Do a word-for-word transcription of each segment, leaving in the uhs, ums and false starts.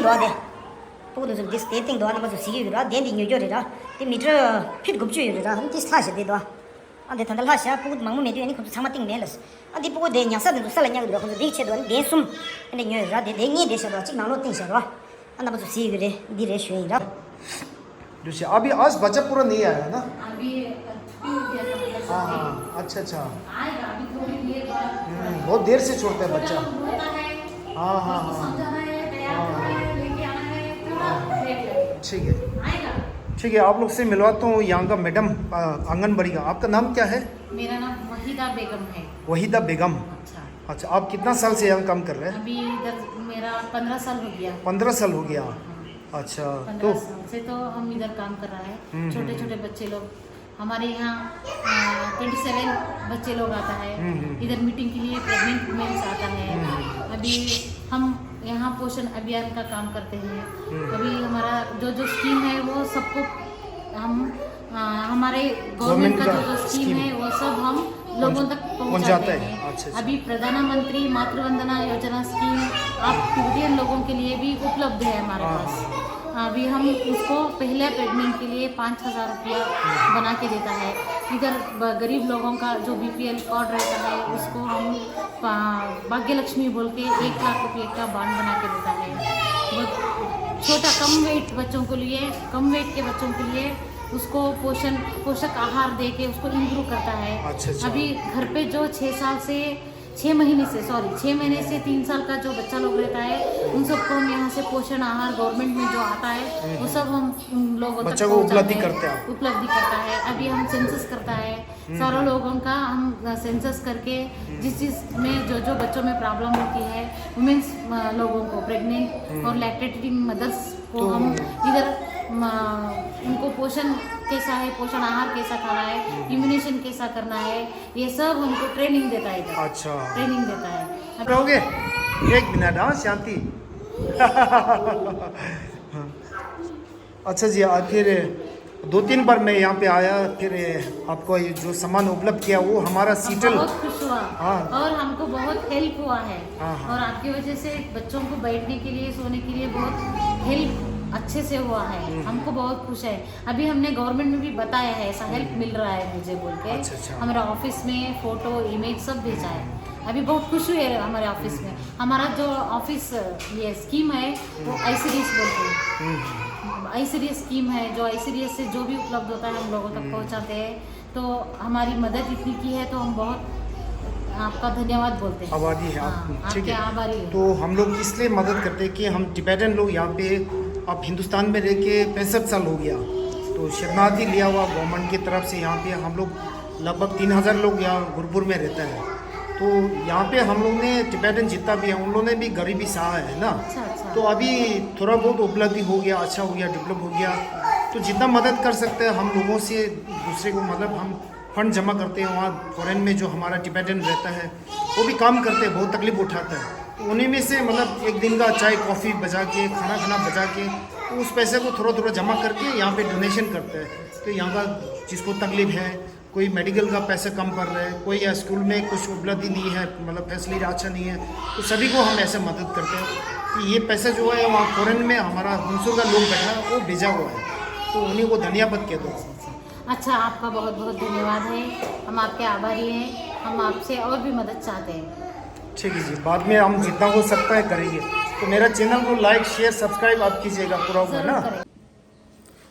འདུག་དེ། སྤུ་གུ་དེ་ཚོ་འདི་དེ་སྟེང་དུ་ཨ་རྣམ་པ་ཚོ་གཟིགས་ཀྱི་ཡོད་ར། དེ་འདི་ཉོ་རྒྱུ་རེད་ར། དེ་མི་ཊར་ཕིཊ་དགུ་བཅུ་ཡོད་རེད་ར། ཨ་འདི་ལྷག་ཤག་དེ་དུ་ཨ། ཨ་འདི་ད་ལྟ་ལྷག་ཤག་སྤུ་གུ་མང་པོ་མེད་དུས་ཨ་ནི་ཁོ་ཚོ་ཚང་མ་སྟེང་མེད་ལ། ཨ་འདི་སྤུ་གུ་དེ་ཉལ་ས་དེ་ཚོ་ས་ལ་ཉལ་གི་འདུག་ཁོ་ཚོ་འདིའི་ཆེད་དུ་ཨ་ནི་གདན་གསུམ་ཨ་འདི་ཉོས་ཡོད་ར། དེ་དེ་གཉིས་དེ་བཞག་འདུག་གཅིག་ནང་ལོགས་སྟེང་བཞག་འདུག་ཨ་རྣམ་པ་ཚོ་གཟིགས་ཡོད་རེད། འདི་རེད་ཞུ་ཡིན་ར། दूसरे, अभी आज बच्चा पूरा नहीं आया है ना? अभी छुट्टी हो गया था, मतलब, हाँ, हाँ, अच्छा, अच्छा। आएगा अभी थोड़ी देर बाद। हम्म, बहुत देर से छोड़ता है बच्चा। होता है, हाँ, हाँ, उसको हाँ। समझाना है, तैयार करना है, लेके आना है, थोड़ा लेट लगेगा। ठीक है। आएगा। ठीक है, आप लोग से मिलवाता हूँ यहाँ का मैडम, अ, आंगनबाड़ी का। आपका नाम क्या है? मेरा नाम वहीदा बेगम है। वहीदा बेगम। अच्छा। अच्छा, आप कितना साल से यहाँ काम कर रहे हैं? अभी इधर मेरा पन्द्रह साल हो गया। पन्द्रह साल हो गया। हाँ। अच्छा, पन्द्रह तो साल से तो हम इधर काम कर रहा है। हम्म, हम्म, छोटे छोटे हम्म। बच्चे लोग हमारे यहाँ, अ, ट्वेंटी सेवन बच्चे लोग आता है। हम्म, हम्म। इधर मीटिंग के लिए प्रेग्नेंट वुमेन्स आता है। हम्म, हम्म। अभी हम यहाँ पोषण अभियान का काम करते हैं। हम्म। अभी हमारा जो जो स्कीम है वो सबको हम, अ, हमारे गवर्नमेंट गवर्नमेंट का का जो जो स्कीम स्कीम। है वो सब हम लोगों पहुंच-, तक पहुंचाते पहुंचाते हैं। हैं। अच्छा, अच्छा। अभी प्रधानमंत्री मातृवंदना योजना स्कीम आप तिब्बतियन लोगों के लिए भी उपलब्ध है हमारे हाँ, पास। हाँ। अभी हम उसको पहले प्रेग्नेंट के लिए पाँच हज़ार रुपया बना के देता है। इधर ब-, गरीब लोगों का जो बीपीएल कार्ड रहता है, उसको हम पा-, भाग्य लक्ष्मी बोल के एक लाख रुपये का बॉन्ड बना के देता है। वो छोटा कम वेट बच्चों के लिए, कम वेट के बच्चों के लिए उसको पोषण, पोषक आहार दे के उसको इम्प्रूव करता है। अच्छा, अच्छा। अभी घर पे जो छः साल से, छः महीने से, सॉरी, छः महीने से तीन साल का जो बच्चा लोग रहता है, उन सबको हम यहाँ से पोषण आहार गवर्नमेंट में जो आता है, वो सब हम उन लोगों तक बच्चा को उपलब्धि पहुँचाते हैं। करते हैं। उपलब्धि करता है। अभी हम सेंसस करता है, सारा लोगों का हम सेंसस करके जिस चीज़ में जो जो बच्चों में प्रॉब्लम होती है, वुमेन्स, अ, लोगों को, प्रेग्नेंट और लैक्टेटिंग मदर्स को तो हम इधर, म, उनको पोषण कैसा है, पोषण आहार कैसा खाना है, इम्यूनेशन कैसा करना है, ये सब हमको ट्रेनिंग देता है इधर। अच्छा। ट्रेनिंग देता है। रहोगे? एक मिनट, हाँ, शांति। अच्छा जी, आ, फिर दो तीन बार मैं यहाँ पे आया, फिर आपको ये जो सामान उपलब्ध किया, वो हमारा हम सीटल। बहुत खुश हुआ। हाँ। और हमको बहुत हेल्प हुआ है। हाँ, हाँ। और आपकी वजह से बच्चों को बैठने के लिए, सोने के लिए बहुत हेल्प अच्छे से हुआ है। हम्म। हमको बहुत खुश है। अभी हमने गवर्नमेंट में भी बताया है, ऐसा हेल्प हम्म। मिल रहा है मुझे बोल के। अच्छा, अच्छा। हमारा ऑफिस में फोटो, इमेज सब भेजा है। अभी बहुत खुश हुए हैं हमारे ऑफिस में। हम्म। हमारा जो ऑफिस, ये स्कीम है, वो हम्म। आईसीडीएस बोलते हैं। हम्म। आईसीडीएस स्कीम है, जो आईसीडीएस से जो भी उपलब्ध होता है, हम लोगों तक हम्म। पहुंचाते हैं। तो हमारी मदद इतनी की है, तो हम बहुत आपका धन्यवाद बोलते हैं। आभारी है आप। हाँ, ठीक आपके है। आभारी हैं। तो हम लोग इसलिए मदद करते हैं कि हम टिबेटन लोग यहाँ पे, अब हिंदुस्तान में रह के पैंसठ साल हो गया, तो शरणार्थी लिया हुआ गवर्नमेंट की तरफ से यहाँ पे हम लोग लगभग तीन हज़ार लोग यहाँ गुरुपुर में रहता है। तो यहाँ पे हम लोग ने, टिबेटन जितना भी है, उन लोगों ने भी गरीबी सहा है ना। अच्छा, अच्छा। तो अभी थोड़ा बहुत उपलब्धि हो गया, अच्छा हो गया, डेवलप हो गया। तो जितना मदद कर सकते हैं हम लोगों से दूसरे को, मतलब, हम फंड जमा करते हैं वहाँ फॉरेन में, जो हमारा टिबेटन रहता है, वो भी काम करते हैं, बहुत तकलीफ उठाता है। तो उन्हीं में से, मतलब, एक दिन का चाय कॉफ़ी बचा के, खाना खाना बचा के, तो उस पैसे को थोड़ा थोड़ा जमा करके यहाँ पे डोनेशन करते हैं। तो यहाँ का जिसको तकलीफ है, कोई मेडिकल का पैसा कम पड़ रहा है, कोई या स्कूल में कुछ उपलब्धि नहीं है, मतलब, फैसिलिटी अच्छा नहीं है, तो सभी को हम ऐसे मदद करते हैं। तो ये पैसा जो है, वहाँ फॉरेन में हमारा हुनसुर का लोग बैठा है, वो भेजा हुआ है, तो उन्हीं को धन्यवाद कह दो। अच्छा, आपका बहुत बहुत धन्यवाद है, हम आपके आभारी हैं, हम आपसे और भी मदद चाहते हैं। ठीक है जी, बाद में हम जितना हो सकता है करेंगे। तो मेरा चैनल को लाइक, शेयर, सब्सक्राइब आप कीजिएगा, पूरा होगा ना? जरूर करें।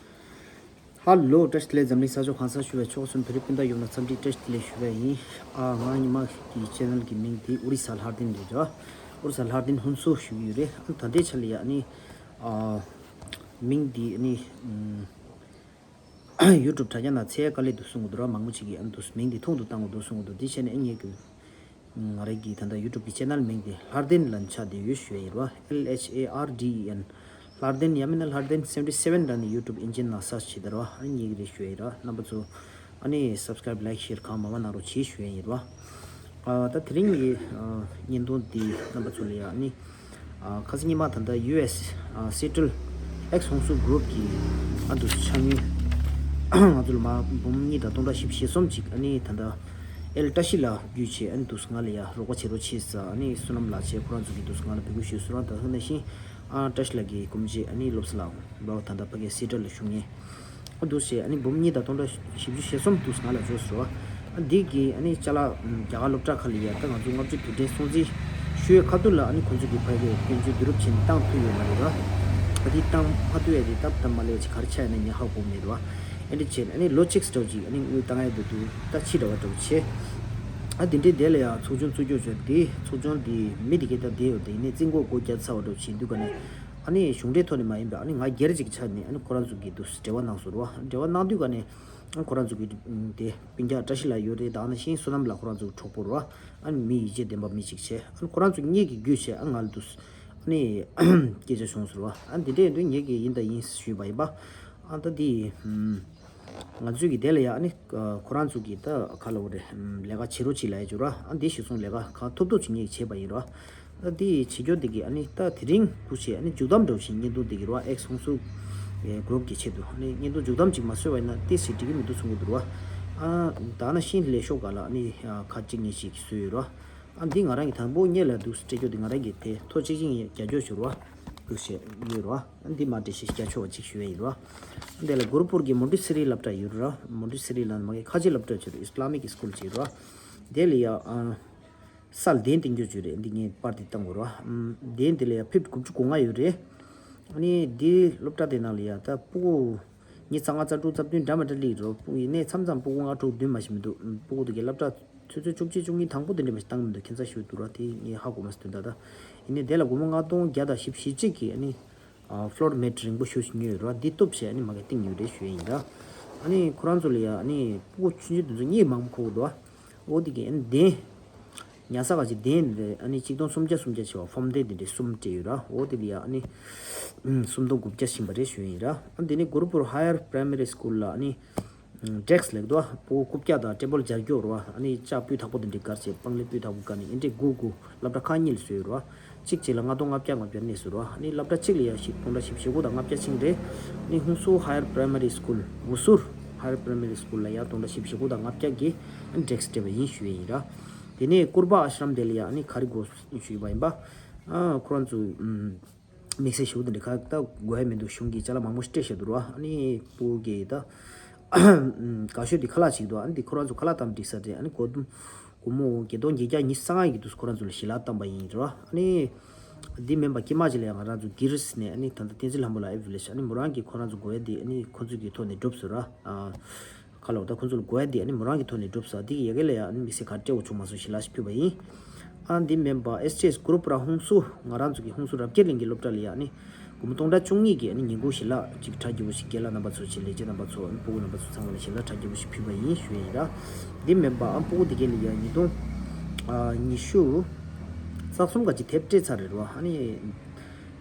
ཧ་ལོ། བཀྲ་ཤིས་བདེ་ལེགས། འཛམ་གླིང་ས་ཕྱོགས་གང་སར་བཞུགས་པའི་ཆོལ་ཁ་གསུམ་བོད་རིགས་སྤུན་ཟླ་ཡོངས་ལ་འཚམས་འདྲི་བཀྲ་ཤིས་བདེ་ལེགས་ཞུ་བ་ཡིན། ཨ། ང་ཉི་མ་གི་ཅེ་ནལ་གྱི་མིང་དེ་ཨོ་རི་ས་ལྷ་ལྡན་རེད་ར། ཨོ་རི་ས་ལྷ་ལྡན་ཧུན་སུར་ཞུ་གི་ཡོད་རེད། ཨ། ད་ལྟའི་ཆ་ལ་ཡ་ཨ་ནི། ཨ། མིང་འདི་ཨ་ནི། ཨམ། ཡུ་ཊུབ་དྲ་རྒྱ་ནང་ཚད་དཀའ་ལས་འདུག་གསུང་གི་འདུག་ར། མང་པོ་ཅིག་གིས་ཨ་ནི་འདུག་མིང་འདི་ཐུང་དུ་བཏང་གི་འདུག་གསུང་གི་འདུག་དེ་བྱས་ནས་ཨ་ངེད་ཀྱི་ང་རང་གི་ད་ལྟ་ཡུ་ཊུབ་ཀྱི་ཅེ་ནལ་མིང་དེ་ལྷ་ལྡན་ལབ་ནས་ཆགས་བསྡད་ཡོད་ཞུ་ཡ་ཡིན་ར། ཨེལ་ཨེཆ་ཨེ་ཨར་ཌི་ཨི་ཨེན། ལྷ་ལྡན། ཡང་མིན་ན་ལྷ་ལྡན་སེ་ཝན་ཊི་སེ་ཝན་ལབ་ནས་ཡུ་ཊུབ་ཨིན་ཇི་ནང་སར་ཆི་བྱེད་ད་ར། ཨ་ནི་ངེད་ཀྱི་རེད་ཞུ་ཡ་ཡིན་ར། རྣམ་པ་ཚོ་ཨ་ནི་སབ་སི་ཀ་རེབ་ལའིཀ་ཤེར་གང་མང་མང་གནང་རོགས་བྱེད་ཞུ་ཡ་ཡིན་ར། ཨ། ད་དེ་རིང་གི་ཨ་བརྙན་ཐུང་འདི་རྣམ་པ་ཚོ་ལ་ཡ་ཨ་ནི། ཨ། ཁ་སང་ཉི་མ་ད་ལྟ་ཡུ་ཨེས་ཨ་སི་ཊལ་ཨེགས་ཧུན་སུར་གུ་རུབ་ཀྱི་ཨ་འདུག་ཆ་དངུལ་ང་ཚོ་ལ་མ་འབུམ་གཉིས་དང་སྟོང་ཕྲག་བཞི་བཅུ་ཞེ་གསུམ་ཅིག་ཨ་ནི་ད་ལྟ་ཨེལ་བཀྲ་ཤིས་ལགས་བརྒྱུད་བྱས་ཨ་ནི་འདུག་ང་ལ་ཡ་རོགས་པ་བྱེད་རོགས་བྱེད་ཟེར། ཨ་ནི་བསོད་ནམས་ལགས་བྱས་ཁོ་རང་ཚོ་གིས་འདུག་ང་ལ་འབོད་སྐུལ་ཞུས་སོང་ར། ད་ག་ནང་བཞིན་ ཨ་བཀྲ་ཤིས་ལགས་ཀྱི་སྐུ་མཆེད་ཨ་ནི་བློ་བཟང་ལགས་འབའ་བ་ད་ལྟ་ཕ་གི་སི་ཊལ་ལ་བཞུགས་མཁན། ཨ་འདུག་སེ་ཨ་ནི་འབུམ་གཉིས་དང་སྟོང་ཕྲག་བཞི་བཅུ་ཞེ་གསུམ་འདུག་སེ་ང་ལ་འབྱོར་སོང་། ཨ་འདི་གི་ཨ་ནི་ཅ་ལག་ཨམ་རྒྱ་གར་སློབ་གྲྭ་ཁག་ལ་ཡ་ད་ང་ཚོ་ལྔ་བཅུ་དུས་དྲན་སྲུང་བརྩི་ཞུ་ཡས་ཁ་ཐུག་ལ་ཨ་ནི་ཁོང་ཚོ་གི་ཕ་གི་སྐྱོན་བརྗོད་བསྡུ་རུབ་བྱས་ནས་བཏང་ཐུབ་ཡོད་མ་རེད་ར། ཨ་འདི་བཏང་མ་ཐུབ་ཡས་དེ་སྟབས་སྟབས་མ་ལེགས་ཅིག་ག་རེ་ཆགས་ཡོད་ན་ངས་ཧ་གོ་མེད་ར། ཨེ་འདྲ་བྱས་ནས་ཨ་ནི་ལོ་གཅིག་འདྲ་བོ་ཅིག་ཨ་ནི་དངུལ་བཏང་ཡས་འདུག་འདུག་ད་ཕྱི་འདྲ་བ་འདྲ་བོ་བྱས། ཨ་དེ་འདྲའི་དེ་ལ་ཡང་ཚོགས་ཆུང་བཙུགས་རྒྱུ་བྱས་དེ་ཚོགས་ཆུང་དེ་མི་དེ་གའི་ད་བསྡད་ཡོད་དེ་ཡིན་ནའི་རྩིས་འགོ་སྒོ་བརྒྱབ་ཚར་བ་འདྲ་བོ་བྱས་དུས་ག་ནས་ཨ་ནི་གཞུང་འབྲེལ་ཐོག་ནས་མ་ཡིན་པའི་ཨ་ནི་ང་སྒེར་གཅིག་ཆ་ནས་ཨ་ནི་ཁོ་རང་ཚོ་གི་འདུག་འབྲེལ་བ་གནང་སོང་ར། འབྲེལ་བ་གནང་དུས་ག་ནས་ཨ་ཁོ་རང་ཚོ་གི་དེ་སྤུན་ཀྱག་བཀྲ་ཤིས་ལགས་ཡོད་རེད། ད་ནང་བཞིན་བསོད་ནམས་ལགས་ཁོ་རང་ཚོ་གི་གྲོགས་པོ་ར། ཨ་ནི་མི་ཡིད་ཆེས་ལྡན་པ་མི་གཅིག་བྱས་ཨ་ནི་ཁོ་རང་ཚོ་གཉིས་ཀྱི་བརྒྱུད་བྱས་ཨ་ང་ལ་འདུག་ཨ་ནི་སྐད་ཆ་བྱུང་སོང་ར། ཨ་འདི་འདྲས་ཡིན་དུས་ངེད་ཀྱིས་ཡིན་དང་ཡིན་ཞུས་པ་ཡིན་པ། ཨ་ད་འདི་ང་ཚོས་ཀྱི་དེ་ལ་ཡ་ཨ་ནི་ཁོ་རང་ཚོ་གི་ད་ག་ལ་འོ་རེད་ལས་ཀ་བྱེད་རོགས་བྱེད་ལ་ཡ་བྱོས་ར། ཨ་འདི་གཞི་བཟུང་ལས་ཀ་གང་ཐུབ་ཐུབ་བྱེད་ངེས་བྱས་པ་ཡིན་ར། ཨ་འདི་བྱེད་རྒྱུ་འདི་གི་ཨ་ནི་ད་དེ་རིང་སྐུ་ཆེ་ཨ་ནི་མཇུག་བསྡོམས་འདྲ་བོ་ཞིག་བརྙན་ཐུང་འདི་གི་ར་ཨེག་སོང་སུ་གུ་རུབ་ཀྱི་ཆེད་དུ་ཨ་ནི་བརྙན་ཐུང་མཇུག་བསྡོམས་ཅིག་མ་བཟོས་པ་ཡིན་ན་ཏི་སི་འགྲིག་གི་མི་འདུག་གསུང་གི་འདུག་ར། ཨ་ད་ནང་བཞིན་ལས་ཤོག་ག་ལ་ཨ་ནི་ཁ་གཅིག་གཉིས་ཤིག་བཟོས་ཡོད་ར། ཨ་འདི་ང་རང་གི་དང་པོ་སྔོན་ལ་འདུག་སྤྲད་རྒྱུ་འདི་ང་རང་གི་དེ་ཐོ་གཅིག་གཅིག་རྒྱག་རྒྱུ་ཞུ་ར། འདུག་བྱས་ཡོད་ར། ཨ་འདི་མ་འདྲེ་ཞིག་རྒྱག་ཆོག་པ་ཅིག་ཞུ་ཡ་ཡིན་ར། ཨ་འདི་ལ་གུ་རུ་པུར་གྱི་མོན་ཊི་སི་རི་སློབ་གྲྭ་ཡོད་ར། མོན་ཊི་སི་རི་ལ་མ་གི་ཁ་ཆེ་སློབ་གྲྭ་ཆེ་རུ་ཨི་སི་ལ་མིག་གི་སྐུལ་ཅིག་ཡོད་ར། དེ་ལ་ཡ་ཨ་ས་ལ་གདན་བཏིང་རྒྱུ་ཅིག་རེད། འདི་ངས་པར་དེ་བཏང་དགོས་ར། ཨམ་གདན་དེ་ལ་ཡ་ཕིབ་དགུ་བཅུ་གོ་ལྔ་ཡོད་རེད། ཨ་ནི་འདི་སློབ་གྲྭ་དེ་ནང་ལ་ཡ་ད་སྤུ་གུ་ཉི་ཤུ་རྩ་ལྔ་རྩ་དྲུག་རྩ་བདུན་འདྲ་མི་འདྲ་སླེབས་རོ། སྤུ་གུ་ཡིན་ནའི་མཚམས་མཚམས་སྤུ་གུ་ལྔ་དྲུག་བདུན་མ་ཞིག་མི་འདུག་སྤུ་གུ་དེ་གའི་སློབ་གྲྭ་ཆུ་ཚོད་བཅུ་གཅིག་བཅུ་གཉིས་དང་པོ་དེ་འདྲ་མ་ཞིག་བཏང་གི་མི་འདུག་ཁྱད་མཚར་ཞིག་འདུག་ར། དེ་ངས་ཧ་གོ་མ་སོང་དོན་དག་ད། ཡིན་ནའི་དེ་ལ་སྒོར་མོ་ལྔ་སྟོང་བརྒྱ་དང་བཞི་བཅུ་ཞེ་གཅིག་གི་ཨ་ནི་ཨ་ཕློར་མེ་ཊི་རིང་པོ་ཞེ་པོ་ཅིག་ཉོས་ཡོད་ར། འདི་གཏུབ་བྱས་ཨ་ནི་མ་གི་བཏིང་ཡོད་རེད་ཞུ་ཡ་ཡིན་ར། ཨ་ནི་ཁོ་རང་ཚོ་ལ་ཡ་ཨ་ནི་སྤུ་གུ་ཆུང་ཆུང་དེ་ཚོ་གཉིད་མང་པོ་ཁུག་འདུག་འོ་དེ་གི་ཨ་ནི་གདན་ཉལ་ས་ག་ཅིག་གདན་རེད། ཨ་ནི་གཅིག་སྟོང་སུམ་བརྒྱ་སུམ་བརྒྱ་བྱས་པ་ཕོམ་གདན་དེ་འདྲའི་གསུམ་སྤྲད་ཡོད་ར། འོ་དེ་ལ་ཡ་ཨ་ནི་ཨུམ་སུམ་སྟོང་དགུ་བརྒྱ་ཕྱིན་པ་རེད་ཞུ་ཡ་ཡིན་ར། ཨ་ནི་དེ་ནི་གུ་རུ་པུར་ཧ་ཡར་པ་རའི་མ་རི་སྐུལ་ལ་ཨ་ནི་ཌེ་སི་ལེགས་དོ། སྤུ་གུ་རྐུབ་བཀྱག་དང་ཊེ་བལ་སྦྱར་རྒྱུ་རོ། ཨ་ནི་ལྕགས་སྤུས་དག་པོ་དེ་འདྲའི་སྒར་བྱས་སྤང་ལེབ་སྤུས་དག་པོ་སྒར་ནས་ཨེ་འདྲའི་དགུ་དགུ་སློབ་གྲྭ་ཁག་གཉིས་ལ་བཟོས་ཡོད་རོ། གཅིག་གཅིག་ལ་ལྔ་སྟོང་ལྔ་བརྒྱ་ལྔ་བརྒྱ་གནས་སུ་རོ། ཨ་ནི་སློབ་གྲྭ་གཅིག་ལ་ཡ་ཞིག་སྟོང་ཕྲག་བཞི་བཅུ་ཞེ་དགུ་དང་ལྔ་བརྒྱ་ཕྱིན་རེད། ཨ་ནི་ཧུན་སུར་ཧ་ཡར་པ་རའི་མ་རི་སྐུལ་ཝུ་སུར་ཧ་ཡར་པ་རའི་མ་རི་སྐུལ་ལ་ཡ་སྟོང་ཕྲག་བཞི་བཅུ་ཞེ་དགུ་དང་ལྔ་བརྒྱ་གི་ཨ་ནི་ཌེ་སི་སྤྲད་པ་ཡིན་ཞུ་ཡ་ཡིན་ར། དེ་ནས་ཀུར་བ་ཨ་ཤ་རམ་དེ་ལ་ཡ་ཨ་ནི་ག་རེ་དགོས་ཞུས་པ་ཡིན་པ། ཨ་ཁོ་རང་ཚོ་ཨུམ། དམིགས་བསལ་ཞུ་དེ་འདྲ་ཁ་ད་དགོས་ཡ་མི་འདུག་གཞུང་གི་ཅ་ལག་མང་པོ་ཞིག་སྤྲད་བཞག་འདུག་ར། ཨ་ནི་སྤུ་གུ་གི་ད་དགའ་ཤོས་དེ་ཁ་ལག་ཅིག་འདུག་ཨ་ནི་དེ་ཁོ་རང་ཚོ་ཁ་ལག་བཏང་འགྲིག་ས་རེད། ཨ་ནི་སྒོར་སྒོར་མོ་བརྒྱད་སྟོང་བརྒྱད་བརྒྱ་ཉི་ཤུ་རྩ་ལྔ་ཡི་འདུག་ཁོ་རང་ཚོ་ལ་ཞལ་ལག་བཏང་པ་ཡིན་ར། ཨ་ནི་འདི་མིན་པ་དཀྱིལ་མ་ཅིག་ལ་ཡང་ང་རང་ཚོ་གྷི་རིས་ནས་ཨ་ནི་ད་ལྟ་བསྟན་འཛིན་ལྷ་མོ་ལགས་ཨེ་ཝི་ལེ་ཇི་ཨ་ནི་མོ་རང་གི་ཁོ་རང་ཚོ་དགོས་ཡ་དེ་ཨ་ནི་ཁོ་ཚོ་གི་ཐོག་ནས་སྒྲུབ་སོང་ར། ཨ། ཁ་ལོ་ད་ཁོང་ཚོ་ལ་དགོས་ཡ་དེ་ཨ་ནི་མོ་རང་གི་ཐོག་ནས་སྒྲུབ་ས་དེ་གི་ཡ་གི་ལ་ཡ་ཨ་ནི་དམིགས་བསལ་ག་སྤྲད་འོ་བྱུང་མ་སོང་ཞེ་ལ་ཞིག་ཕུལ་བ་ཡིན། ཨ་འདི་མིན་པ་ཨེས་ཅི་ཨེས་གུ་རུབ་ར་ཧུན་སུར་ང་རང་ཚོ་གི་ཧུན་སུར་རབ་རྒྱས་གླིང་གི་སློབ་གྲྭ་ལ་ཡ་ཨ་ནི་སྒོར་མོ་སྟོང་ཕྲག་བཅུ་གཉིས་ཀྱི་ཨ་ནི་ཉིན་གུང་ཞལ་ལག་ཅིག་གྲ་རྒྱས་པོ་ཞིག་རྒན་ལགས་རྣམ་པ་ཚོ་ཆེད་ལས་བྱེད་རྣམ་པ་ཚོ་ཨ་ནི་སྤུ་གུ་རྣམ་པ་ཚོ་ཚང་མ་ལ་ཞལ་ལག་གྲ་རྒྱས་པོ་ཞིག་ཕུལ་བ་ཡིན་ཞུ་ཡ་ཡིན་ར། འདི་མིན་པ་ཨ་སྤུ་གུ་དེ་གས་ལ་ཡ་ཉིས་སྟོང་ཉི་ཤུ་རྩ་གསུམ་ག་ཅིག་དེབ་སྤྲད་ཚར་རེད་ར། ཨ་ནི་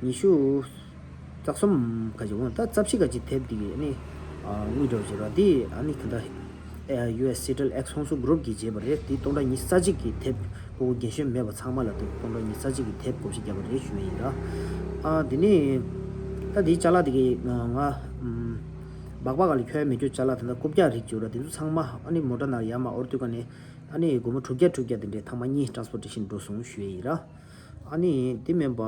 ཉི་ཤུ་རྩ་གསུམ་ག་ཅིག་འོང་ད་རྩ་བཞི་ག་ཅིག་དེབ་འདི་གི་ནི་དངུལ་འདྲ་བོ་ཅིག་ར། འདི་ཨ་ནི་ད་ལྟ་ཡུ་ཨེས་སི་ཊལ་ཨེག་སོང་སུ་གུ་རུབ་ཀྱིས་བྱས་པ་རེད། འདི་སྟོང་ཕྲག་ཉི་ཤུ་རྩ་གཅིག་གི་དེབ་སྤུ་གུ་རྒན་གཞོན་མེད་པ་ཚང་མ་ལ་འདུག་སྟོང་ཕྲག་ཉི་ཤུ་རྩ་གཅིག་གི་དེབ་བགོ་བཤའ་བརྒྱབ་པ་རེད་ཞུ་ཡ་ཡིན་ར། ཨ་འདི་ནི་ད་འདི་ཅ་ལག་འདི་གི་ང་སྦག་སྦག་ག་ལ་འཁྱོལ་ཡ་མེད་རྒྱུ་ཅ་ལག་དེ་འདྲ་རྐུབ་བཀྱག་རིགས་བྱོས་ར། དེ་ཚོ་ཚང་མ་ཨ་ནི་མོ་ཊ་ནང་ཡར་མར་དབོར་དུས་ག་ནས་ཨ་ནི་སྒོར་མོ་དྲུག་བརྒྱ་དྲུག་བརྒྱ་དེ་འདྲའི་ཐེངས་མ་གཉིས་ཊ་རན་སི་པོར་ཊེ་ཤན་འགྲོ་སོང་ཞུ་ཡ་ཡིན་ར། ཨ་ནི་དེ་མིན་པ།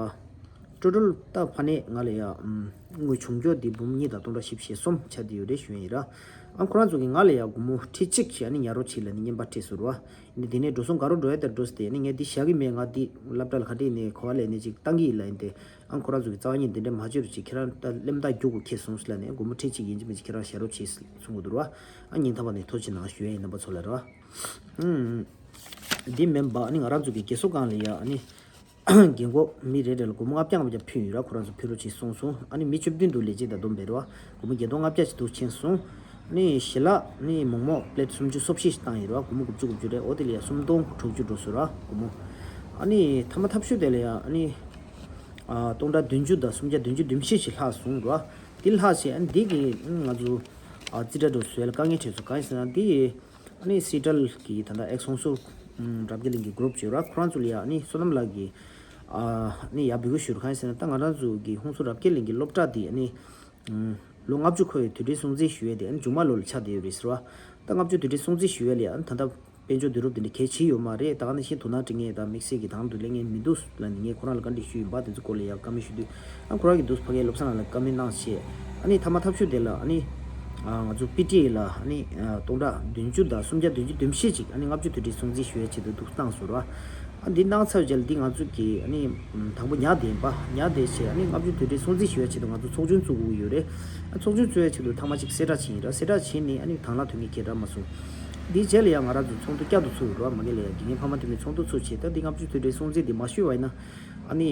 ཊོ་ཊལ་ད་ཕ་ནས་ང་ལ་ཡ་ཨམ་དངུལ་བྱུང་རྒྱུ་དེ་འབུམ་གཉིས་དང་སྟོང་ཕྲག་བཞི་བཅུ་ཞེ་གསུམ་ཆགས་བསྡད་ཡོད་རེད་ཞུ་ཡ་ཡིན་ར། ཨ་ཁོ་རང་ཚོ་གིས་ང་ལ་ཡ་སྒོར་མོ་ཁྲི་གཅིག་ཞིག་ཨ་ནི་ཉར་རོགས་བྱེད་ལབ་ནས་རྔན་པ་སྤྲད་སོང་ར། ཨ་ནི་དེ་ནས་འགྲོ་སོང་ག་རེ་འགྲོ་ཡ་དེར་འགྲོ་ཟེར་ཏེ་ཨ་ནི་ངས་འདི་བཞག་གི་མེད། ང་འདི་སློབ་གྲྭ་ལ་ག་འདྲས་ནས་ག་པར་ལས་ནས་ཅིག་བཏང་གི་ཡིན་ལབ་ཡིན་ཏེ། ཨ་ཁོ་རང་ཚོ་གིས་རྩ་བ་ཉིད་འདི་འདྲས་མ་བྱེད་རོགས་བྱེད། ཁྱེད་རང་ད་གླེན་རྟགས་རྒྱུག་དགོས་ཁེལ་སོང་ཟེར་ལབ་ནས་སྒོར་མོ་ཁྲི་གཅིག་ཡིན་གཅིག་མིན་གཅིག་ཁྱེད་རང་བཞག་རོགས་བྱེད་གསུང་གི་འདུག་ར། ཨ་སྙིང་ཐག་པ་ནས་ཐུགས་རྗེ་གནང་ཞུ་ཡ་ཡིན་རྣམ་པ་ཚོ་ལ་ར། ཨུམ། འདི་མིན་པ་ཨ་ནི་ང་རང་ཚོ་གི་རྒས་གསོ་ཁང་ལ་ཡ་ཨ་ནི་རྒན་གོག་མི་རེ་རེ་ལ་སྒོར་མོ་ལྔ་བརྒྱ་ལྔ་བརྒྱ་ཕུལ་ཡོད་ར། ཁོ་རང་ཚོ་ཕུལ་རོགས་བྱེད་གསུངས་སོང་། ཨ་ནི་མི་བཅུ་བདུན་འདུག་ལས་བྱེད་དང་བསྡོམས་པས་ར། སྒོར་མོ་བརྒྱད་སྟོང་ལྔ་བརྒྱ་ཞིག་འདུག་ཕྱིན་སོང་། ཨ་ནི་ཞལ་ལག་ནི་མོག་མོག་པི་ལེཊ་སུམ་ཅུ་སོ་བཞི་ཞིག་བཏང་ཡོད་ར། སྒོར་མོ་དགུ་བཅུ་དགུ་བཅུ་རེད། འོ་དེ་ལ་ཡ་སུམ་སྟོང་དྲུག་ཅུ་འགྲོ་སོང་ར་སྒོར་མོ། ཨ་ནི་ཐ་མ་ཐབས་ཤུགས་དེ་ལ་ཡ་ཨ་ནི་ཨ་སྟོང་ཕྲག་བདུན་ཅུ་དང་སུམ་བརྒྱ་བདུན་ཅུ་དོན་བཞི་ཞིག་ལྷག་སོང་ར། དེ་ལྷག་བྱས་ཨ་ནི་དེ་གི་ང་ཚོ་ཨ་རྩིས་ཁྲ་འདྲ་བོ་བཟོ་ཡ་ལ་དཀའ་ངལ་འཕྲད་སོང་། གང་ཡིན་ཟེར་ན་དེ། ཨ་ནི་སི་ཊལ་གི་ད་ལྟ་ཨེག་སོང་སུ་རབ་རྒྱས་གླིང་གི་གུ་རུབ་ཅིག་ཡོད་ར། ཁོ་རང་ཚོ་ལ་ཡ་ཨ་ནི་བསོད་ནམས་ལགས་ཀྱིས་ཨ་ནི་ཡར་འབོད་སྐུལ་ཞུ་རུ། གང་ཡིན་ཟེར་ན་ད་ང་རང་ཚོ་གི་ཧུན་སུར་རབ་རྒྱས་གླིང་གི་སློབ་གྲྭ་དེ་ཨ་ནི་ལོ་ལྔ་བཅུ་འཁོར་བའི་དུས་དྲན་སྲུང་བརྩི་ཞུ་ཡས་དེ་ཨ་ནི་མཇུག་མ་ལོ་ལ་ཆགས་བསྡད་ཡོད་རེད་ཟེར་བ། ད་ལྔ་བཅུ་དུས་དྲན་སྲུང་བརྩི་ཞུ་ཡས་ལ་ཡ་ཨ་ནི་ད་ལྟ་ དཔལ་འབྱོར་བསྡུ་རུབ་དེ་འདྲ་གལ་ཆེ་ཡོད་མ་རེད། ད་ག་ནང་བཞིན་དོ་སྣང་སྤྲད་མཁན་དང་དམིགས་བསལ་གྱི་དང་དུ་སླེབས་མཁན་མི་འདུག་ལབ་ནས་ངས་ཁོ་རང་ལ་བཀའ་འདྲི་ཞུས་ཡིན་པ། དེ་ཚོ་སྐོར་ལ་ཡང་བཀའ་མོལ་ཞུ་དུས། ཨ་ཁོ་རང་གིས་འདུག་ཕ་གིའི་བློ་བཟང་ལགས་ལ་བཀའ་མོལ་གནང་བྱས། ཨ་ནི་མཐའ་མ་ཐབས་ཤུགས་དེ་ལ་ཨ་ནི་ཨ་ང་ཚོ་པི་ཊི་ཨེ་ལ་ཨ་ནི་ཨ་སྟོང་ཕྲག་བདུན་ཅུ་དང་སུམ་བརྒྱ་བདུན་ཅུ་དོན་བཞི་ཅིག་ཨ་ནི་ལྔ་བཅུ་དུས་དྲན་སྲུང་བརྩི་ཞུ་ཡའི་ཆེད་དུ་འདུག་བཏང་སོང་ར། ཨ་འདི་གནང་ཚར་བའི་རྗེས་ལ་འདི་ང་ཚོ་གི་ཨ་ནི་དང་པོ་ཉལ་བསྡད་ཡིན་པ། ཉལ་བསྡད་བྱས་ཨ་ནི་ལྔ་བཅུ་དུས་དྲན་སྲུང་བརྩི་ཞུ་ཡའི་ཆེད་དུ་ང་ཚོ་ཚོགས་ཆུང་བཙུགས་དགོས་ཀྱི་ཡོད་རེད། ཨ་ཚོགས་ཆུང་བཙུགས་ཡའི་ཆེད་དུ་ཐེངས་མ་གཅིག་གསལ་བསྒྲགས་བྱས་ཡིན་ར། གསལ་བསྒྲགས་བྱས་ནས་ཨ་ནི་དང་བླངས་ཐོན་མཁན་ག་རེ་རག་མ་སོང་། འདིའི་རྗེས་ལ་ཡང་ང་རང་ཚོ་ཚོགས་འདུ་བསྐྱར་དུ་ཚུགས་ཡོད་ར། མ་གི་ལ་ཡང་དགེ་རྒན་ཕ་མ་འཐུས་མི་ཚོགས་འདུ་ཚུགས་བྱས། ད་འདི་ལྔ་བཅུ་དུས་དྲན་སྲུང་བརྩི་འདི་མ་ཞུས་པ་ཡིན་ན་ཨ་ནི་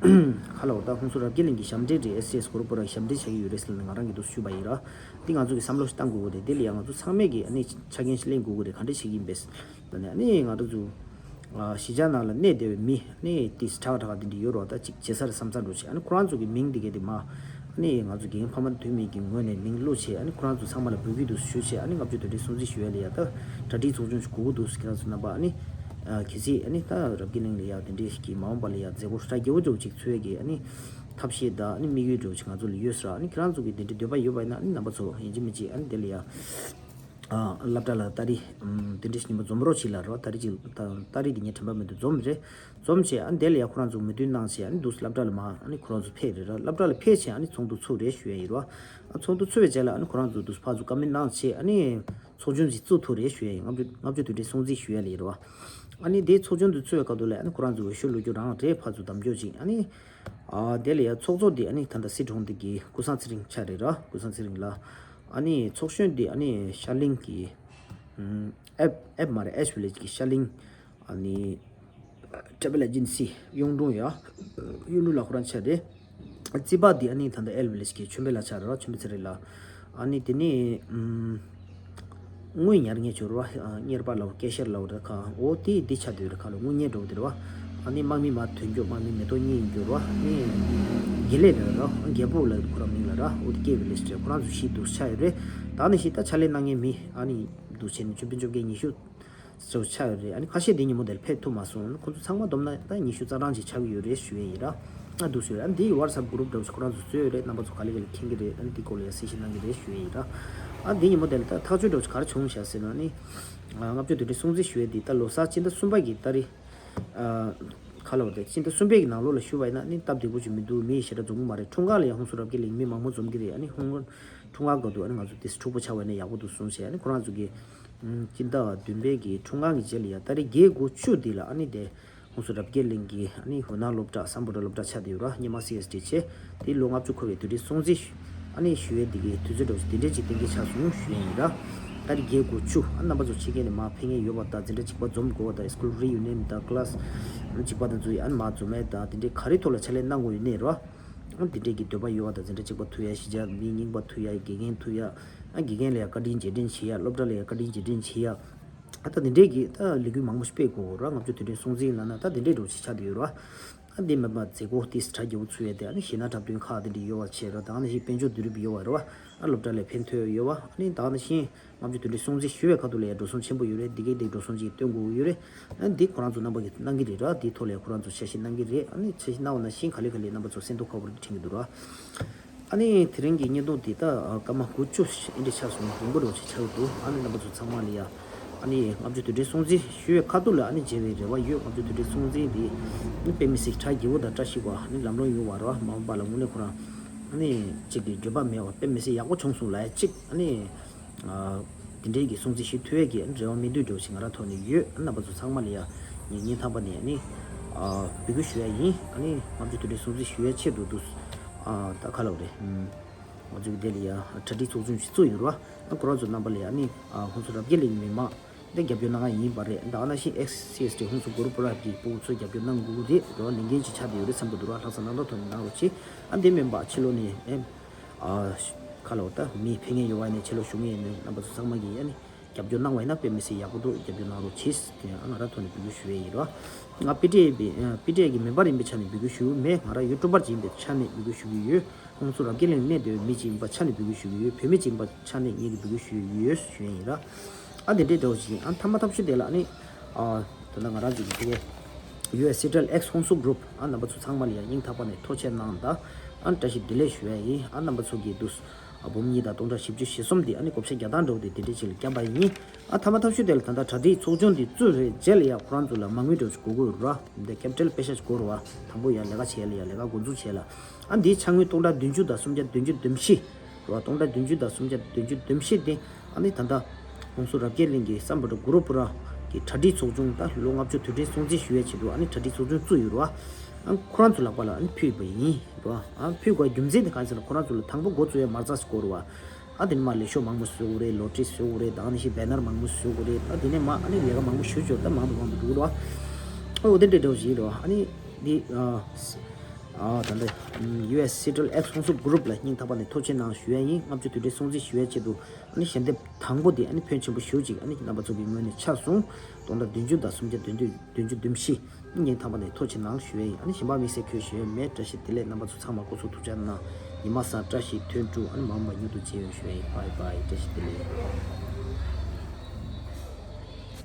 ཁ་ལོ་ད་ཧུན་སུར་རབ་རྒྱས་གླིང་གི་ཞབས་འདྲེན་རེད། ཨེ་སི་ཨེ་སི་གུ་རུབ་པོ་ར་ཞབས་འདྲེན་བྱ་གི་ཡོད་རེད་ཟེར་ནས་ང་རང་གིས་འདུག་ཞུས་པ་ཡིན་ར། འདི་ང་ཚོ་གིས་བསམ་བློ་ཞིག་བཏང་དགོས་ཀྱི་རེད། འདི་ལ་ཡང་ང་ཚོ་ཚང་མས་ཀྱིས་ཨ་ནི་ཆ་རྐྱེན་ཞིག་ལེན་དགོས་ཀྱི་རེད། ག་འདྲ་བྱེད་ཀྱི་ཡིན་པས། ཨ་ནི་ང་རང་ཚོ་ཨ་གཞིས་ཆགས་ནང་ལ་གནས་བསྡད་པའི་མི་ཨ་ནི་ཏིས་ཁྲག་ཁྲག་དེ་འདྲ་ཡོད་རོགས། ད་ཅིག་བྱེད་ས་རེད་བསམ་ས་འགྲོ་བྱས། ཨ་ནི་ཁོ་རང་ཚོ་གི་མིང་དེ་གས་དེ་མ་ཨ་ནི་ང་ཚོ་དགེ་རྒན་ཕ་མ་འཐུས་མི་གི་ངོས་ནས་མིང་བླུགས་བྱས། ཨ་ནི་ཁོ་རང་ཚོ་ཚང་མ་ལ་འབོད་སྐུལ་འདུག་ཞུས་བྱས། ཨ་ནི་ལྔ་བཅུ་དུས་དྲན་སྲུང་བརྩི་ཞུ་ཡ་ལ་ཡ་ད་གྲ་སྒྲིག་ཚོགས་ཆུང་ཞིག་དགོས་ཀྱི་འདུག་ཁྱེད་རང་ཚོ་རྣམ་པ་ཨ་ནི་ཨ་གལ་སྲིད་ཨ་ནི་ད་རབ་རྒྱས་གླིང་ལ་ཡ་དེ་འདྲས་ཀྱི་མ་འོངས་པ་ལ་ཡ་མཛད་སྒོ་ཧྲ་རྒྱས་པོ་འདྲ་བོ་ཅིག་འཚོགས་ཡ་གི་ཨ་ནི་ཐབས་ཤེས་དང་ཨ་ནི་དམིགས་ཡུལ་འདྲ་བོ་ཅིག་ང་ཚོ་ལ་ཡོད་ཟེར། ཨ་ནི་ཁྱེད་རང་ཚོ་གི་དེ་འདྲའི་འདོད་པ་ཡོད་པ་ཡིན་ན་ཨ་ནི་རྣམ་པ་ཚོ་ཡིན་གཅིག་མིན་གཅིག་ཨ་ནི་དེ་ལ་ཡ། ཨ་སློབ་གྲྭ་ལ་ཏ་རིག་ཨམ་དེ་འདྲ་ཞིག་ཉིན་མོ་འཛོམས་རོགས་བྱེད་ལབ་རོགས། ཏ་རིག་ཅིག་ཏ་ཏ་རིག་དེ་ངས་དྲན་པ་མི་འདུག་འཛོམས་རེད། འཛོམས་བྱས་ཨ་ནི་དེ་ལ་ཡ་ཁོ་རང་ཚོ་མོས་མཐུན་གནང་བྱས་ཨ་ནི་འདུག་སློབ་གྲྭ་ལ་མ་ཨ་ནི་ཁོ་རང་ཚོ་ཕེབས་རེད་ར། སློབ་གྲྭ་ལ་ཕེབས་བྱས་ཨ་ནི་ཚོགས་འདུ་ཚུགས་རེད་ཞུ་ཡ་ཡིན་རོ། ཨ་ཚོགས་འདུ་ཚུགས་པའི་རྗེས་ལ་ཨ་ནི་ཁོ་རང་ཚོ་འདུག་ཕར་ཚུར་བཀའ་མོལ་གནང་བྱས་ཨ་ནི་ཚོགས་ཆུང་ཞིག་བཙུགས་ཐུབ་རེད་ཞུ་ཡ་ཡིན། ལྔ་བཅུ་ལྔ་བཅུ་དུས་དྲན་སྲུང་བརྩི་ཞུ་ཡ་ལ་ཡིན་རོ། ཨ་ནི་དེ་ཚོགས་ཆུང་དུ་ཚུད་པའི་སྐབས་དུ་ལ་ཨ་ནི་ཁོ་རང་ཚོ་འོས་ཤོག་བླུག་རྒྱུ་རང་རེད། ཕར་ཚུར་གདམ་རྒྱུ་ཅིག་ཨ་ནི། ཨ་དེ་ལ་ཡ་ཚོགས་གཙོ་དེ་ཨ་ནི་ད་ལྟ་སྲིད་གྲོང་སྡེ་གི་ཀུན་བཟང་ཚེ་རིང་ཆགས་རེད་ར། ཀུན་བཟང་ཚེ་རིང་ལགས། ཨ་ནི་ཚོགས་གཞོན་དེ་ཨ་ནི་ཤར་གླིང་གི་ཨེབ་ཨེབ་མ་རེད། ཨེཤ་ཝི་ལེཇ་གི་ཤར་གླིང་ཨ་ནི་ཊེ་བལ་ཨེ་ཇེན་སི་གཡུང་དྲུང་ཡ། གཡུང་དྲུང་ལགས་ཁོ་རང་ཆགས་རེད། རྩིས་པ་འདི་ཨ་ནི་ད་ལྟ་ཨེལ་ཝི་ལེཇ་གི་ཆོས་འཕེལ་ལགས་ཆགས་རེད་བ། ཆོས་འཕེལ་ཚེ་རིང་ལགས། ཨ་ནི་དེ་ནས་ཨམ་དངུལ་ཉར་མཁན་ཅིག་ཡོད་རེད་བ། ཨ་གཉེར་པ་ལབ་ཀེ་ཤར་ལབ་རེད་ཁ། འོ་དེ་འདི་ཆགས་བསྡད་ཡོད་རེད་ཁ་ལ། དངུལ་གཉེར་འགྲོ་གི་རེད་བ། ཨ་ནི་དམག་མི་མ་ཐོན་རྒྱུ། དམག་མི་མེ་ཏོག་གཉིས་ཡིན་རྒྱུ་རེད་བ། ཨ་ནི་དགེ་ལེགས་རེད་ར། རྒྱལ་པོ་ལབ་ཁོ་རང་མིང་ལ་ར། འོ་དེ་ཀེ་ཝི་ལེཇ་རེད། ཁོ་རང་ཚོ་བཞི་འདུག་ཆགས་ཡོད་རེད། ད་ནི་བཞི་ད་ཕྱག་ལས་གནང་མཁན་མི་ཨ་ནི་འདུག་བྱས་ནས་ཆོས་འཕེལ་བཅོ་བརྒྱད་ཉི་ཤུ་ཙམ་ཆགས་ཡོད་རེད། ཨ་ནི་ཁ་ཤས་དེ་ཉིན་མོ་དེར་ཕེབས་ཐུབ་མ་སོང་། ཁོང་ཚོ་ཚང་མ་བསྡོམས་ན་ད་ཉི་ཤུ་རྩ་གྲངས་ཅིག་ཆགས་ཀྱི་ཡོད་རེད་ཞུ་ཡས་ཡིན་ར། ཨ་འདུག་ཞུ་རེད། ཨ་འདི་ཝ་ཊི་སབ་གུ་རུབ་འདྲ་བོ་ཞིག་ཁོ་རང་ཚོ་བཟོས་ཡོད་རེད། རྣམ་པ་ཚོ་ག་ལེ་ག་ལེ་མཁྱེན་གྱི་རེད། ཨ་འདི་སྐོར་ལ་ཡང་གསལ་བཤད་གནང་གི་རེད་ཞུ་ཡས་ཡིན་ར། ཨ་འདི་ཉིན་མོ་དེ་ལ་ད་ཐག་གཅོད་འདྲ་བོ་ཞིག་ག་རེ་བྱུང་བཞག་ཟེར་ན་ནི། ཨ་ལྔ་བཅུ་དུས་དྲན་སྲུང་བརྩི་ཞུ་ཡས་འདི་ད་ལོ་གསར་སྤྱི་ཟླ་གསུམ་པ་གི་ཏ་རིག་ཨ་ཁ་ལོ་དེ་སྤྱི་ཟླ་གསུམ་པའི་གི་ནང་ལོགས་ལ་ཞུ་བ་ཡིན་ན་ནི་སྟབས་བདེ་པོ་ཞིག་མི་འདུག་མི་ཞེ་དྲག་འཛོམས་གི་མ་རེད། འཁྲུངས་སྐར་ལ་ཡང་ཧུན་སུར་རབ་རྒྱས་གླིང་མི་མང་པོ་འཛོམས་གི་རེད། ཨ་ནི་ཧུན་འཁྲུངས་སྐར་སྐབས་དུ་ཨ་ནི་ང་ཚོ་དེ་འཁྲུག་པོ་ཆགས་པ་ཡིན་ན་ཡག་པོ་འདུག་གསུངས་བྱས། ཨ་ནི་ཁོ་རང་ཚོ་གི་ཨམ་སྤྱི་ཟླ་བདུན་པའི་གི་འཁྲུངས་སྐར་གི་རྗེས་ལ་ཡ་ཏ་རིག་བརྒྱད་དགུ་བཅུ་འདི་ལ་ཨ་ནི་དེ་ཧུན་སུར་རབ་རྒྱས་གླིང་གི་ཨ་ནི་ཧུ་ནན་སློབ་གྲྭ་སམ་བྷོ་ཊ་སློབ་གྲྭ་ཆགས་བསྡད་ཡོད་ར། སྔོན་མ་སི་ཨེས་ཌི་བྱས། དེ་ལོ་ལྔ་བཅུ་འཁོར་བའི་དུས་དྲན་སྲུང་བརྩི་ཨ་ནི་ཞུ་ཡས་འདི་གའི་དུས་ཚོད་འདྲ་བོ་ཞིག་དེ་འདྲས་ཅིག་གཏན་འཁེལ་ཆགས་སོང་ཞུ་ཡས་ཡིན་ར། ཏ་རིག་བརྒྱད་དགུ་བཅུ་ཨ་རྣམ་པ་ཚོ་ཕྱི་རྒྱལ་ནས་མར་ཕེབས་མཁན་ཡོད་པ་དང་། འཛིན་གྲྭ་གཅིག་པ་འཛོམས་དགོས་པ་དང་། སི་ཀུལ་རི་ཡུ་ནི་ཡན་དང་ཀི་ལ་སི་གཅིག་པ་དང་ཚོ་ཨ་ནི་མར་འཛོམས་ཡས་དང་། དེ་འདྲའི་ག་རེ་ཐོག་ལ་ཕྱག་ལས་གནང་དགོས་ཡོད་ནའི་ར། ཨ་དེ་འདྲས་ཀྱི་འདོད་པ་ཡོད་པ་དང་། འཛིན་གྲྭ་གཅིག་པ་ཐུག་ཡ། གཞིས་ཆགས་མི་རྙིང་པ་ཐུག་ཡ། དགེ་རྒན་ཐུག་ཡ། ཨ་དགེ་རྒན་ལ་ཡ་བཀའ་དྲིན་རྗེས་དྲན་བྱེད་ཡ། སློབ་གྲྭ་ལ་ཡ་བཀའ་དྲིན་རྗེས་དྲན་བྱེད་ཡ། ཨ་ད་དེ་འདྲས་ཀྱི་ད་ལས་འགུལ་མང་པོ་ཞིག་སྤེལ་དགོས་ར། ལྔ་བཅུ་དུས་དྲན་སྲུང་བརྩི་ལབ་ན་ད་དེ་འདྲས་འདྲ་བོ་ཞིག་ཆགས་བསྡད་ཡོད་ར། ཨ་འདི་མིན་པ་མཛད་སྒོ་ཏིས་གྲ་རྒྱས་པོ་ཚུགས་ཡས་དེ་ཨ་ནི་གཞས་སྣ་འཁྲབ་སྟོན་ཁག་དེ་འདྲས་ཡོད་པ་བྱས་ར། ད་ནང་བཞིན་དཔལ་འབྱོར་བསྡུ་རུབ་ཡོད་པ་ར། ཨ་སློབ་གྲྭ་ལ་ཕན་ཐོགས་ཡོད་པ། ཨ་ནི་ད་ནང་བཞིན་ལྔ་བཅུ་དུས་དྲན་སྲུང་བརྩི་ཞུ་བའི་ཁ་ཐུག་ལ་ཡ་འགྲོ་སོང་ཆེན་པོ་ཡོད་རེད། འདི་གའི་འདི་འགྲོ་སོང་ཅིག་སྟོན་དགོས་ཀྱི་ཡོད་རེད། ཨ་འདི་ཁོ་རང་ཚོ་རྣམ་པ་གིས་གནང་གི་རེད་ར། འདིའི་ཐོག་ལ་ཡ་ཁོ་རང་ཚོ་འཆར་གཞི་གནང་གི་རེད། ཨ་ནི་འཆར་གཞི་གནང་བ་ནང་བཞིན་ག་ལེ་ག་ལེ་རྣམ་པ་ཚོ་སེམས་ཐོག་ཁ་པོ་རེ་དྲན་གྱི་འདུག་ར། ཨ་ནི་དེ་རིང་གི་བརྙན་ཐུང་འདི་ད་སྐར་མ་དགུ་བཅུ་ཨིན་དྲི་ཆགས་སོང་། རིང་པོ་འདྲ་བོ་ཞིག་ཆགས་ཀྱི་འདུག་ཨ་ནི་རྣམ་པ་ཚོ་ཚང་མ་ལ་ཡ་ཨ་ནི་ལྔ་བཅུ་དུས་དྲན་སྲུང་བརྩི་ཞུ་བའི་ཁ་ཐུག་ལ་ཨ་ནི་མཇལ་བའི་རེ་བ་ཡོད། ལྔ་བཅུ་དུས་དྲན་སྲུང་བརྩི་འདི་ཨ་ནི་དཔེ་མི་སྲིད་གྲ་རྒྱས་པོ་དང་བཀྲ་ཤིས་པ་ཨ་ནི་ལམ་ལྷོང་ཡོང་བ་ར། མ་འོངས་པ་ལ་དངོས་གནས་ཁོ་རང་ཨ་ནི་གཅིག་གི་འགྱོད་པ་མེད་པ་དཔེ་མི་སྲིད་ཡག་པོ་བྱུང་སོང་ལབ་ཡ་གཅིག་ཨ་ནི་ཨ་དེ་འདྲའི་གི་སྲུང་བརྩི་ཞུ་ཐུབ་ཡས་ཀྱི་རེ་བ་སྨིན་དུས་འདྲ་བོ་ཞིག་ང་རང་ཐོག་ནས་ཡོད། རྣམ་པ་ཚོ་ཚང་མ་ལ་ཡ་ངས་སྙིང་ཐག་པ་ནས་ནི་ཨ་འབོད་སྐུལ་ཞུ་ཡ་ཡིན། ཨ་ནི་ལྔ་བཅུ་དུས་དྲན་སྲུང་བརྩི་ཞུ་ཡའི་ཆེད་དུ་འདུག་ཨ་ད་ཁ་ལོ་རེད། ང་ཚོ་གི་དེ་ལ་ཡ་གྲ་སྒྲིག་ཚོགས་ཆུང་ཞིག་བཙུགས་ཡོད་རེད་བ། ཨ་ཁོ་རང་ཚོ་རྣམ་པ་ལ་ཡ་ནི་ཨ་ཧོན་སུར་རབ་རྒྱས་གླིང་མི་མང་འདི་རྒྱབ་སྐྱོར་གནང་ཡ་ཡིན་པ་རེད། ད་ནང་བཞིན་ཨེག་སི་སི་ཨེས་ཊི་ཧོན་སུར་གུ་རུ་པུ་ར་གི་ཕྲུ་གུ་ཚོ་རྒྱབ་སྐྱོར་གནང་དགོས་ཀྱི་རེད། རེ་བ་ལས་འགན་ཅིག་ཆགས་བསྡད་ཡོད་རེད་བསམ་གྱི་འདུག་ར། ལྷག་བསམ་རྣམ་དག་ཐོག་ནས་གནང་རོགས་གྱིས། ཨ་འདི་མིན་པ་ཕྱི་ལོགས་ནས་ཨེ། ཨ་ཁ་ལོ་ད་མི་ཕེབས་མཁན་ཡོད་པ་ཡིན་ན། ཕྱི་ལོགས་བཞུགས་མཁན་ཡིན་ན། རྣམ་པ་ཚོ་ཚང་མ་གིས་ཨ་ནི་རྒྱབ་སྐྱོར་གནང་བ་ཡིན་ན་དཔེ་མི་སྲིད་ཡག་པོ་འདུག་རྒྱབ་སྐྱོར་གནང་རོགས་གྱིས་ཟེར་ང་རང་ཐོག་ནས་འབོད་སྐུལ་ཞུ་ཡས་ཡིན་རོ། ང་པི་ཊི་ཨེ་པི་ཨ་པི་ཊི་ཨེ་གི་མེམ་བར་ཡིན་པའི་ཆ་ནས་འབོད་སྐུལ་ཞུ་གི་མེད། ང་རང་ཡུ་ཊུབ་པར་ཅིག་ཡིན་པའི་ཆ་ནས་འབོད་སྐུལ་ཞུ་གི་ཡོད། ཁོང་ཚོ་རབ་རྒྱས་གླིང་གནས་སྡོད་པའི་མི་ཅིག་ཡིན་པའི་ཆ་ནས་འབོད་སྐུལ་ཞུ་གི་ཡོད། བོད་མི་ཅིག་ཡིན་པའི་ཆ་ནས་ངེད་ཀྱིས་འབོད་སྐུལ་ཞུ་ཡི་ཡོད་ཞུ་ཡས་ཡིན་ར། ཨ་དེ་འདྲའི་འདྲ་བོ་ཞིག་ཡིན། ཨ་མཐའ་མ་ཐབས་ཤུགས་དེ་ལ་ཨ་ནི་ཨ་ད་ལྟ་ང་རང་ཚོ་གི་དེ་གའི་ཡུ་ཨེས་སི་ཊལ་ཨེག་སི་ཧོན་སུར་གུ་རུབ་ཨ་རྣམ་པ་ཚོ་ཚང་མ་ལ་ཡང་སྙིང་ཐག་པ་ནས་ཐུགས་རྗེ་གནང་དང་། ཨ་བཀྲ་ཤིས་བདེ་ལེགས་ཞུ་ཡ་ཡིན། ཨ་རྣམ་པ་ཚོ་གིས་འདུག་ཨ་འབུམ་གཉིས་དང་སྟོང་ཕྲག་བཞི་བཅུ་ཞེ་གསུམ་དེ་ཨ་ནི་བགོ་བཤའ་རྒྱག་སྟངས་འདྲ་བོ་དེ་དེ་འདྲས་ཅིག་ལ་བརྒྱབ་པ་ཡིན། ཨ་མཐའ་མ་ཐབས་ཤུགས་དེ་ལ་ད་ལྟ་གྲ་སྒྲིག་ཚོགས་ཆུང་དེ་བཙུགས་རེད། རྗེས་ལ་ཡ་ཁོ་རང་ཚོ་ལ་མ་དངུལ་འདྲ་བོ་ཅིག་དགོས་ཀྱི་ཡོད་རེད་བ། འདི་ཀེ་པི་ཊལ་པེ་ཤ་ཅིག་དགོས་རེད་བ། དང་པོ་ཡ་ལས་ཀ་བྱེད་ཡ་ལ་ཡ་ལས་ཀ་འགོ་འཛུགས་བྱེད་ཡ་ལ། ཨ་འདིའི་ཆ་དངུལ་སྟོང་ཕྲག་བདུན་ཅུ་དང་སུམ་བརྒྱ་བདུན་ཅུ་དོན་བཞི་རེད་བ། སྟོང་ཕྲག་བདུན་ཅུ་དང་སུམ་བརྒྱ་བདུན་ཅུ་དོན་བཞི་དེ་ཨ་ནི་ད་ལྟ་༸གོང་ས་རབ་རྒྱས་གླིང་གི་སམ་བྷོ་ཊ་གུ་རུ་པུ་ར་གི་གྲ་སྒྲིག་ཚོགས་ཆུང་ད་ལོ་ལྔ་བཅུ་དུས་དྲན་སྲུང་བརྩི་ཞུ་ཡའི་ཆེད་དུ་ཨ་ནི་གྲ་སྒྲིག་ཚོགས་ཆུང་བཙུགས་ཡོད་རེད་བ། ཨ་ཁོ་རང་ཚོ་ལག་པ་ལ་ཨ་ནི་ཕུལ་བ་ཡིན་རེད་བ། ཨ་ཕུལ་དགོས་རྒྱུ་མཚན་དེ་གང་ཡིན་ཟེར་ན་ཁོ་རང་ཚོ་ལ་དང་པོ་འགོ་བཙུགས་ཡ་མ་རྩ་ཞིག་དགོས་རེད་བ། ཨ་དེ་ནས་མར་ལས་ཤོག་མང་པོ་བཟོ་དགོས་རེད། ལོ་ཊི་བཟོ་དགོས་རེད། ཨ་དེ་ནས་མར་ཨ་ནི་ལས་ཀ་མང་པོ་ཞུ་ཆོག་ད་མང་དུ་མང་དུ་འགྲོ་གི་རེད་བ། ཨ་འོ་དེ་འདྲ་འདྲ་བོ་ཞིག་རེད་བ། ཨ་ནི་འདི་ཨ་ད་ལྟ་ཡུ་ཨེས་སེན་ཊ་རལ་ཨེག་སི་ཀོང་སིལ་གུ་རུ་པུ་ལ་སྙིང་ཐག་པ་ནས་ཐུགས་རྗེ་གནང་ཞུ་ཡ་ཡིན། ལྔ་བཅུ་དུས་དྲན་སྲུང་བརྩི་ཞུ་ཡའི་ཆེད་དུ་ཨ་ནི་ཞལ་འདེབས་དང་པོ་དེ་ཨ་ནི་ཕོན་ཆེན་པོ་ཞེ་པོ་ཅིག་ཨ་ནི་རྣམ་པ་ཚོ་གི་ངོས་ནས་ཆགས་སོང་། སྟོང་ཕྲག་བདུན་ཅུ་དང་སུམ་བརྒྱ་བདུན་ཅུ་བདུན་ཅུ་དོན་བཞི། སྙིང་ཐག་པ་ནས་ཐུགས་རྗེ་གནང་ཞུ་ཡ་ཡིན། ཨ་ནི་གཞན་པ་དམིགས་བསལ་གྱི་ཞུ་ཡ་མེད། བཀྲ་ཤིས་བདེ་ལེགས། རྣམ་པ་ཚོ་ཚང་མ་སྐུ་གཟུགས་ཐུགས་ཅག་གནང་། ཉི་མ་བཟང་། བཀྲ་ཤིས་དོན་གྲུབ། ཨ་ནི་མ་འོངས་པ་མྱུར་དུ་མཇལ་ཡོང་ཞུ་ཡ་ཡིན། བྷའི་བྷའི། བཀྲ་ཤིས་བདེ་ལེགས།